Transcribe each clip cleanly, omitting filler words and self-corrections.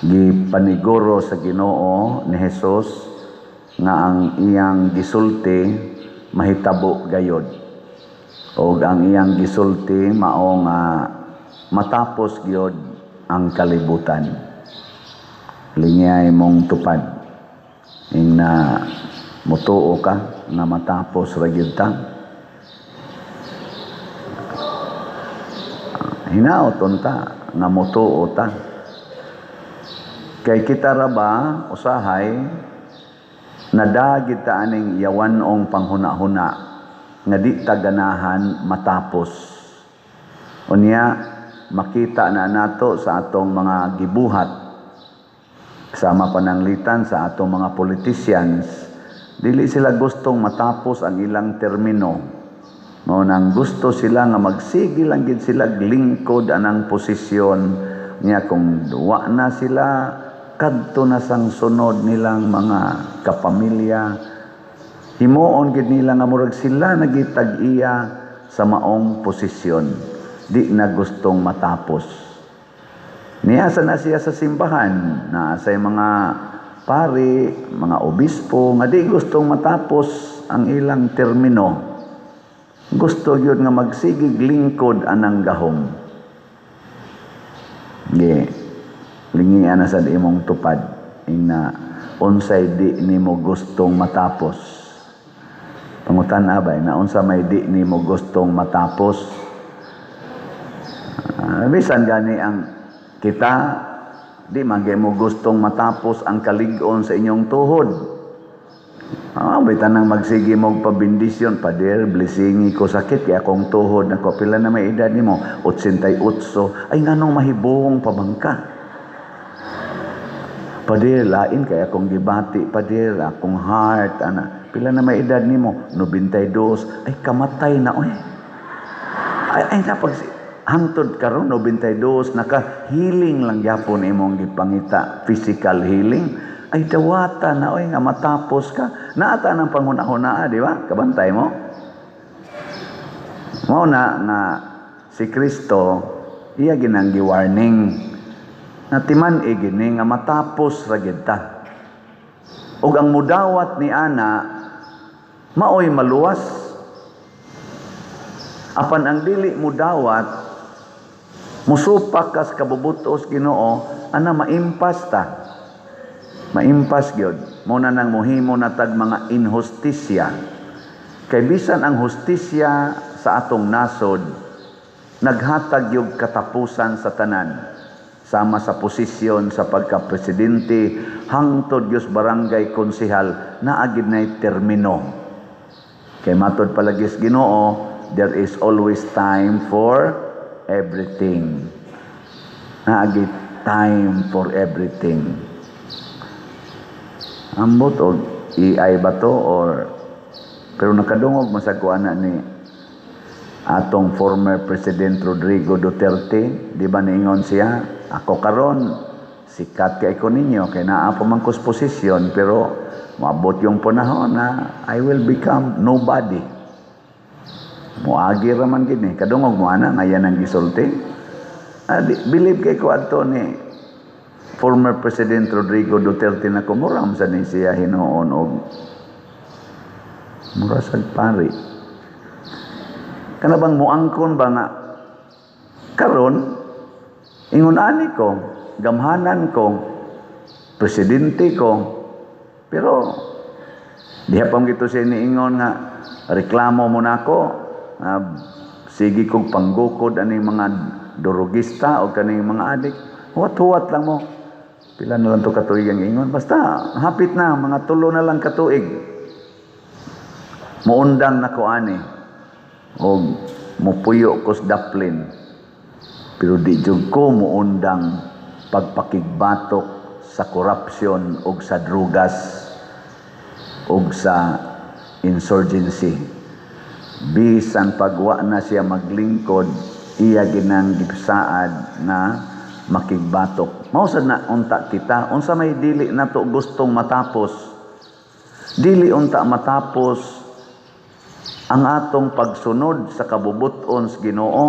Gipaniguro sa Ginoo ni Jesus nga ang iyang gisulti mahitabo gayod. Og ang iyang gisulti mao nga matapos gyud ang kalibutan. Lingay mong tupad. Ing na mutuo ka nga matapos ra gyud ta. Hinaot unta nga mutuo ta. Kay kita ra ba usahay nadagit ta aning yawan-ong panghuna-huna nga di ta ganahan matapos. Unya makita na nato sa atong mga gibuhat, sama pananglitan sa atong mga politicians, dili sila gustong matapos ang ilang termino. Mao nang gusto sila nga magsige lang gid sila lingkod anang posisyon niya. Kung wa na sila, kadto na sang sunod nilang mga kapamilya. Himuon gid nila nga murag sila nagitag-iya sa maong posisyon. Di na gustong matapos. Niasa na siya sa simbahan, na sa mga pari, mga obispo nga di gustong matapos ang ilang termino. Gusto yun nga magsigig lingkod anang gahom. Ge, lingian na sad imong tupad ing na unsay di nimo gustong matapos. Pangutan abay na unsa may di nimo gustong matapos. Bisan gani ang kita di man mo gustong matapos ang kalig-on sa inyong tuhod. Bitan nang magsige mo pabindisyon, "Pader, blessingi ko, sakit kay akong tuhod nako." "Pila na may edad nimo?" "88." "Ay, nganong mahibong pa bang ka?" "Pader, lain kay akong gibati, pader, akong heart ana." "Pila na may edad nimo?" "92." "Ay, kamatay na oy." Ay, ay napag hangtod karon 92 naka healing lang gyapon imong gipangita, physical healing. Ay, dawata na oy nga matapos ka. Naata ng panghuna-huna, di ba? Kabantay mo. Mao na nga si Kristo iya ginang gi-warning na timan gini nga matapos ra gid ta. Ug ang mudawat ni ana maoy maluwas. Apan ang dili mudawat, musupak kas kabubutos Ginoo, ana maimpas ta. Maimpas gyud. Mo na nang muhimo na tag mga inhustisya. Kay bisan ang hustisya sa atong nasod naghatag yung katapusan sa tanan. Sama sa posisyon sa pagka-presidente hangtod gyud barangay konsehal, naagid nay termino. Kay matod palagi sa Ginoo, there is always time for everything. Naagi time for everything. Ambot og AI ba to or pero nakadungog man sa kuana ni atong former President Rodrigo Duterte, di ba niingon siya, "Ako karon sikat kay ko ninyo kay naa pa man kos posisyon, pero moabot yung panahon na I will become nobody. Moagi ra man gini." Kadungog mo ana nga yan ang gisulti? Di, believe kay ko adto ni former President Rodrigo Duterte na kumuram sa ni siya hinuon og mura sa pari. Kana bang muangkon ba nga karon ingon ani ko, gamhanan ko, presidente ko, pero diha pa gito siya niingon nga reklamo mo nako, sige kog panggukod aning mga durugista o kaning mga adik, huwat-huwat lang mo. Pila na lang to katuig ang ingon, basta hapit na, mga 3 na lang katuig, muundang na ko ani o mupuyo ko sa daplin, pero di jud ko muundang pagpakigbatok sa korupsyon og sa drugas og sa insurgency. Bisan pagwa na siya maglingkod, iya ginang gisaad nga makigbatok. Mao sad na unta kita, unsa may dili nato gustong matapos? Dili unta matapos ang atong pagsunod sa kabubut-on sa Ginoo.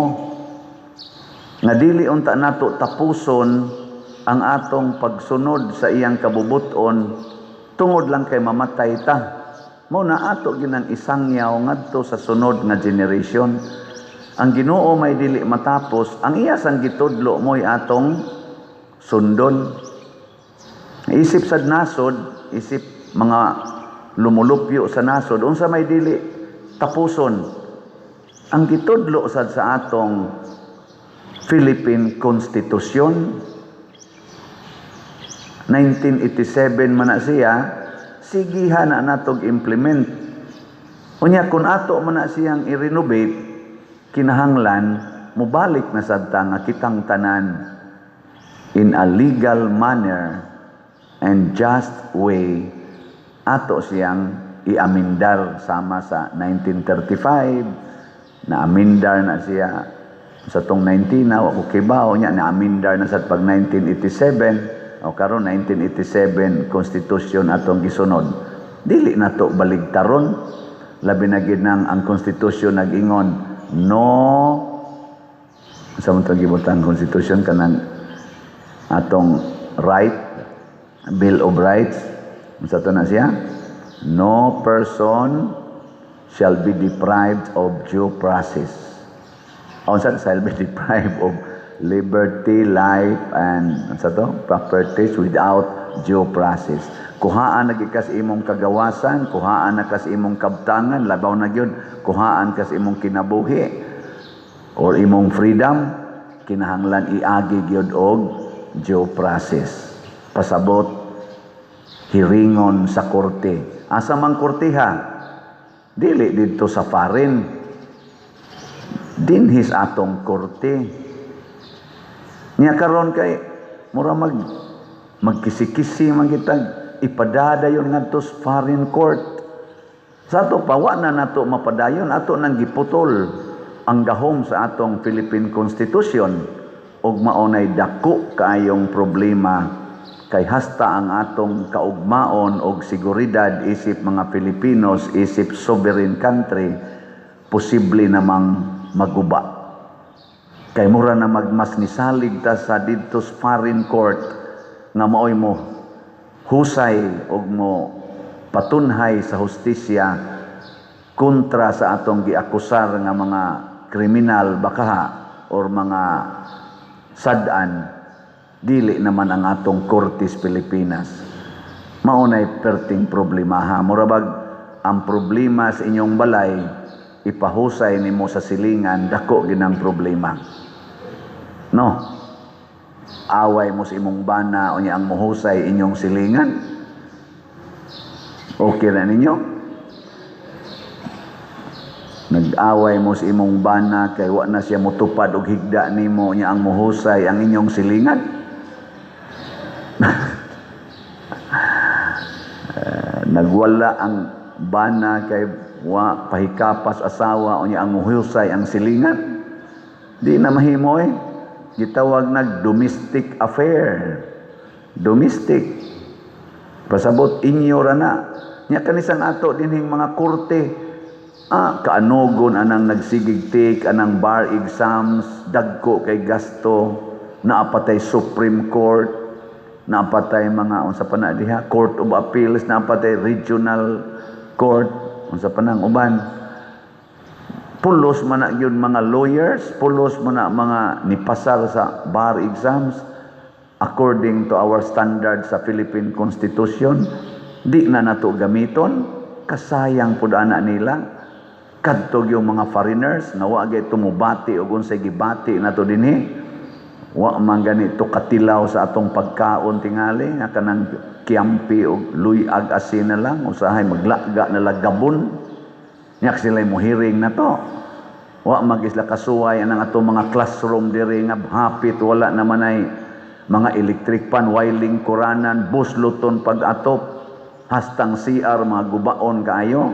Nga dili unta nato tapuson Ang atong pagsunod sa iyang kabubuton tungod lang kay mamatay ta. Mao na ato ginang isangyaw ngadto sa sunod nga generation. Ang Ginoo may dili matapos, ang iya sang gitudlo mo'y atong sundon. Isip sad nasod, isip mga lumulupyo sa nasod, unsa may dili tapuson? Ang gitudlo sad sa atong Philippine Constitution, 1987 man na siya, sigihan na natog implement. Unya kung ato man na siyang i-renovate, kinahanglan mobalik na sad ta nga kitang tanan in a legal manner and just way ato siyang iamendar, sama sa 1935 na amendar na siya sa tong 19 na wa ko kibaw nya na amendar na sa pag 1987 o karon 1987 Constitution atong gisunod. Dili na to baligtaron, labi na gid nang ang Constitution nag-ingon no sa man gibutang Constitution kanang atong right, Bill of Rights, unsa to na siya? No person shall be deprived of due process. Unsa, shall be deprived of liberty, life, and unsa to? Properties without due process. Kuhaan na gyud kas imong kagawasan, kuhaan na kas imong kabtangan, labaw na gyud kuhaan kas imong kinabuhi or imong freedom, kinahanglan iagi gyud og due process. Pasabot, hiringon sa korte. Asa man korteha? Dili didto sa foreign. Dinhis atong korte. Nya karon kay mura magkisi-kisi man kitag ipadadayon ngadto sa foreign court. Sa ato pa, wa na nato mapadayon, ato nang giputol ang gahom sa atong Philippine Constitution ug maunay dako kaayong problema kay hasta ang atong kaugmaon og seguridad isip mga Filipinos, isip sovereign country, posible namang maguba. Kay mura na magmas nisalig ta sa didto sa foreign court nga maoy mo husay og mo patunhay sa hustisya kontra sa atong giakusar nga mga kriminal bakaha or mga sad-an, dili naman ang atong kortes Pilipinas. Maunay perting problemaha. Mura bag ang problema sa inyong balay ipahusay nimo sa silingan, dako ginang problema, no? Away mo sa imong bana, unya ang muhusay inyong silingan, okay na ninyo? Nag-away mo sa imong bana kay wa na siya motupad og higda nimo, unya ang muhusay ang inyong silingan. Nagwala ang bana kay wa pahikapas asawa, unya ang muhusay ang silingan. Di na mahimo eh. Gitawag nag domestic affair. Domestic. Pasabot inyo ra na. Nya kanisang ato dinhing mga korte. Kaanugon anang nagsigig-take anang bar exams, dagko kay gasto, naapatay Supreme Court, naapatay mga unsa pa na diha, Court of Appeals, naapatay Regional Court, unsa pa nang uban. Pulos man na yun mga lawyers, pulos man na mga nipasar sa bar exams according to our standards sa Philippine Constitution, di na nato gamiton, kasayang pud ana nila. Kadto yung mga foreigners nga wa gyud tumubati og unsay gibati nato dinhi. Wa man ganito katilaw sa atong pagkaon tingali nga kanang kiampi og luyag asin na lang, usahay maglaga na lagabon. Nya sila mohiring na to. Wa magisla kasuway anang atong mga classroom diri nga hapit wala naman ay mga electric pan, wiling kuranan, busloton pag-atop, hastang CR mga gubaon kaayo.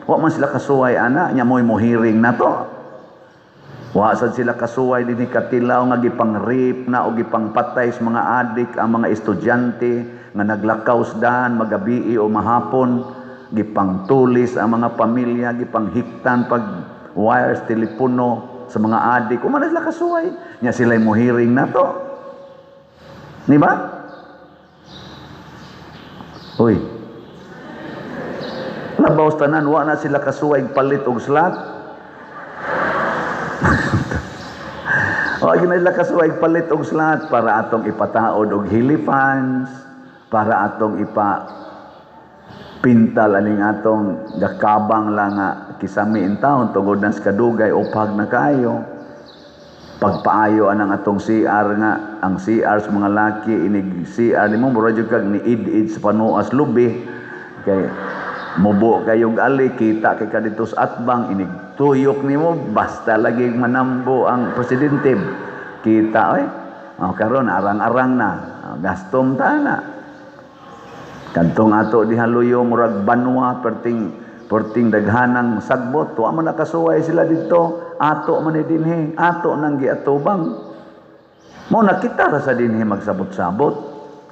Wa man sila kasuway ana, nya mo'y mohiring na to. Wa sad sila kasuway dinhi katilaw nga gipang-rape na o gipangpatay sa mga adik ang mga estudyante nga naglakaw sa daan magabii o mahapon, gipangtulis ang mga pamilya, gipanghiktan pag wires telepono sa mga adik. Wa man sila kasuway. Nya sila'y mohiring na to. Di ba? Uy. Labaw sa tanan, wa na sila kasuway palit og slot. Wa na sila kasuway palit og slot para atong ipataod og hiliphans, para atong ipa pintal aning atong gakabang lang nga kisami in taon tungod na sa kadugay upag na kayo. Pagpaayo anang atong CR nga ang CR sa mga laki, inig CR nimo mura jud kag ni id-id sa panuas lubi kay mubo kayong ali, kita kay kadito sa atbang, inig tuyok nimo basta lagi manambo ang presidente, kita oy. Oh, karon arang-arang na. Oh, gastom ta na kadtong ato diha luyo, murag banwa, perting perting daghanang sagbot, wa man nakasuway sila didto. Ato man ni dinhi, ato nang giatubang mo na kita ra sa dinhi magsabot-sabot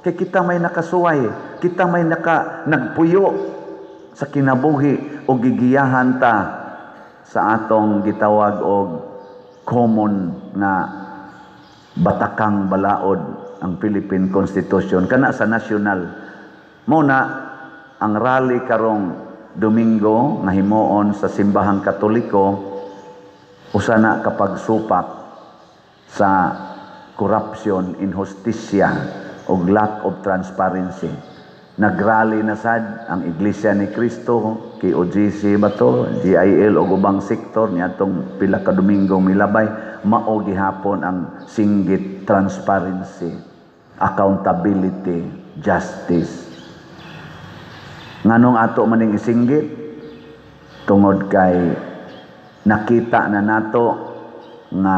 kay kita may nakasuway, kita may naka nagpuyo sa kinabuhi o gigiyahan ta sa atong gitawag og common nga batakang balaod, ang Philippine Constitution kana sa national. Mo na ang rally karong Domingo nga himuon sa Simbahang Katoliko, usa na kapagsupak sa corruption, inhustisya ug lack of transparency. Nagrally na sad ang Iglesia ni Cristo, KOJC ba to, GIL ug ubang sektor niadtong pila ka Domingo milabay, mao gihapon ang singgit: transparency, accountability, justice. Nganong ato maning isinggit? Tungod kay nakita na nato nga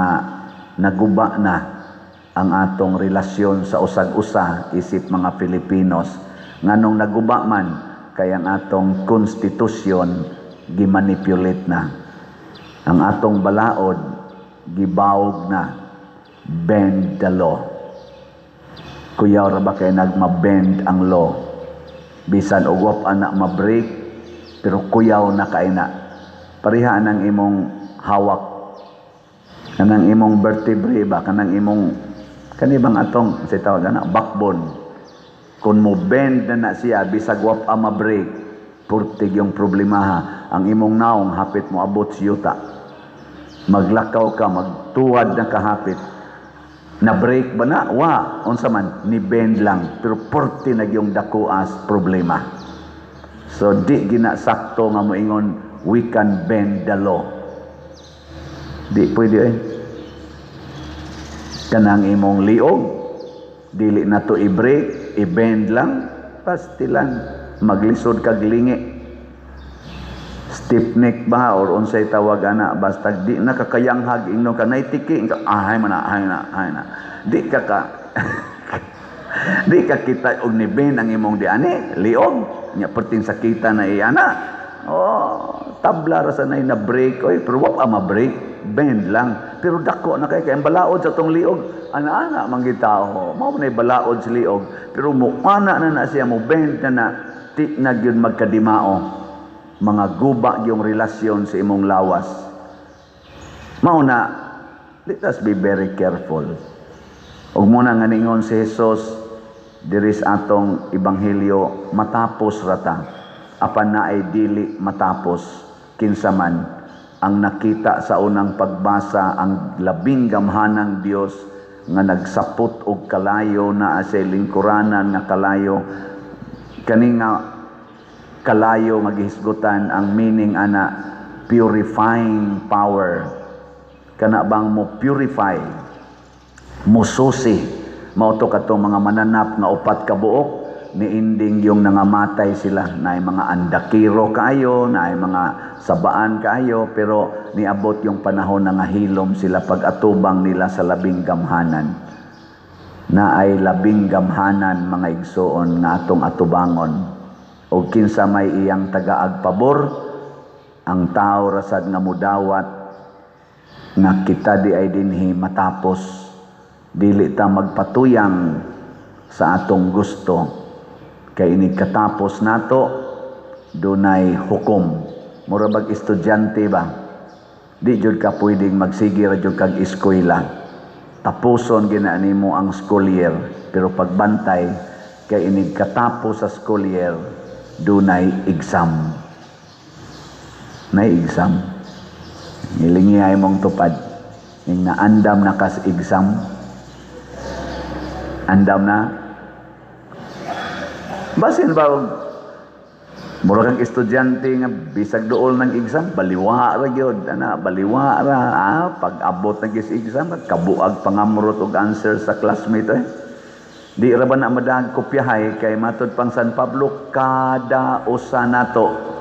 naguba na ang atong relasyon sa usag-usa isip mga Filipinos. Nganong naguba man? Kay ang atong konstitusyon gimanipulate na. Ang atong balaod gibawog na. Bend the law. Kuyaw ra ba kay nagma-bend ang law? Bisan og wa pa na ma-break, pero kuyaw na kay na. Pareha nang imong hawak, kanang imong vertebrae ba, kanang imong kani bang atong sa tawag ana backbone. Kung mo bend na na siya bisag wa pa ma-break, purtig yung problemaha. Ang imong naong hapit mo abot sa yuta. Maglakaw ka, magtuwad na kahapit. Na break ba na? Wa, unsa man, ni bend lang, pero purti na yung dako as problema. So di gina sakto nga moingon we can bend the law. Di pwede eh. Kanang imong liog, dili na to i-break, i-bend lang, pastilan maglisod kag lingi. Stiff neck ba or unsay tawag ana, basta di na kakayanghag, ingnon ka nay tiki ka, ahay man na, ahay na, ahay na. Di ka kita og ni bend ang imong di ani liog nya, perting sakita na iana. Oh, tabla ra sa nay na break oy, pero wa pa ma-break, bend lang, pero dako na kay kay ang balaod sa tong liog ana-ana man gitao, mao man balaod sa liog, pero mo ana na na siya, mo bend na na, di na gyud magkadimao, mga guba yung relasyon sa imong lawas. Mao na, let us be very careful. Ug muna nga ningon si Jesus diri sa atong ebanghelyo, matapos rata, apan naay dili matapos. Kinsa man ang nakita sa unang pagbasa, ang labing gamhanang Dios nga nagsapot og kalayo, naa sa lingkuranan nga kalayo. Kani nga kalayo nga gihisgutan, ang meaning ana purifying power, kana bang mo purify, mususi. Mao to katong mga mananap nga upat ka buok niinding yung nangamatay sila, naay mga andakiro kaayo, naay mga sabaan kaayo, pero niabot yung panahon na nga hilom sila pag-atubang nila sa labing gamhanan. Naay labing gamhanan, mga igsoon, nga atong atubangon. O kinsa may iyang tagaag pabor, ang tao rasad nga mudawat nga kita di ay dinhi matapos, dili ta magpatuyang sa atong gusto, kay inig katapos nato dunay hukom. Mura bag estudyante ba, di jud ka pwedeng magsige ra jud kag eskwela. Tapuson gina nimo ang school year, pero pagbantay kay inig katapos sa school year, dunay exam. Nay exam. Ngilingi ay mong tupad. Ing naandam na kas exam. Andam na. Basin ba mura kang estudyante nga bisag duol ng exam, baliwa ra gyud ana, baliwa ra. Pag abot na gis exam, kabuag pangamrot og answer sa classmate eh. Di ra ba na madag kopyahay kay matud pang San Pablo, kada usa nato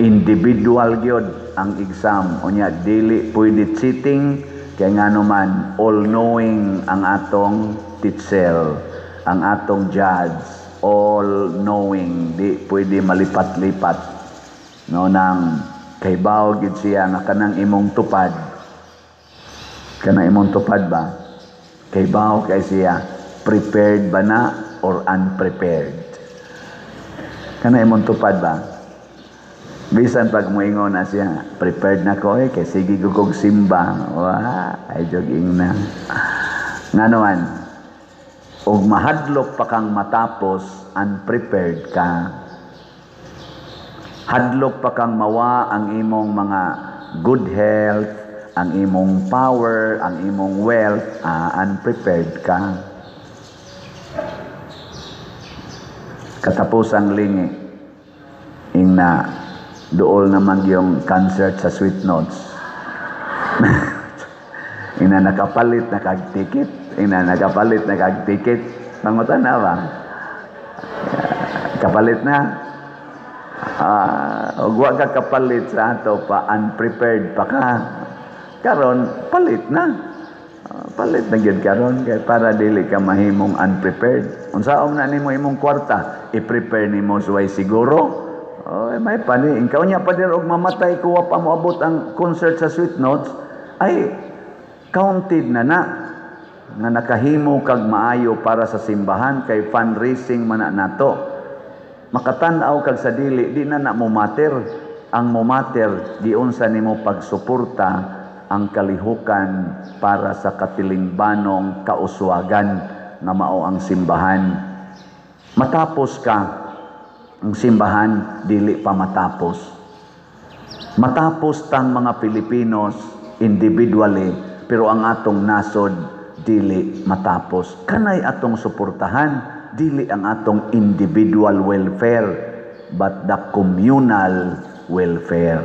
individual gyud ang exam. Unya dili pwede cheating kay ngano man all knowing ang atong teacher, ang atong judge, all knowing, di pwede malipat-lipat, no? Nang kay bawo gid siya nga kanang imong tupad, kanang imong tupad ba, kay bawo kay siya prepared ba na or unprepared. Kanang imong tupad ba, bisan pag moingon na siya, "Prepared na ko eh, kay sige kog simba." Wa ay jogging na. Ngano man og mahadlok pa kang matapos, unprepared ka. Hadlok pa kang mawa ang imong mga good health, ang imong power, ang imong wealth, unprepared ka. Katapusang lingi, ing na duol naman yung concert sa Sweet Notes. Ina nakapalit na kag ticket, ina nakapalit na kag ticket. Pangutan na ba? Kapalit na. Og wa ka kapalit sa ato pa, unprepared pa ka. Karon palit na. Palit na gyud karon kay para dili ka mahimong unprepared. Unsaon na nimo imong kwarta, i-prepare nimo suway siguro. Oh, may pani. Ikaw niya pa og mamatay ko wa pa moabot ang concert sa Sweet Notes, ay counted na na nga nakahimo kag maayo para sa simbahan kay fundraising man na nato. Makatan-aw kag sa dili, di na na mo matter. Ang mo matter, giunsa nimo pagsuporta ang kalihukan para sa katilingbanong kauswagan nga mao ang simbahan. Matapos ka, ang simbahan dili pa matapos. Matapos tang mga Pilipinos individually, pero ang atong nasod dili matapos. Kanay atong suportahan, dili ang atong individual welfare, but the communal welfare.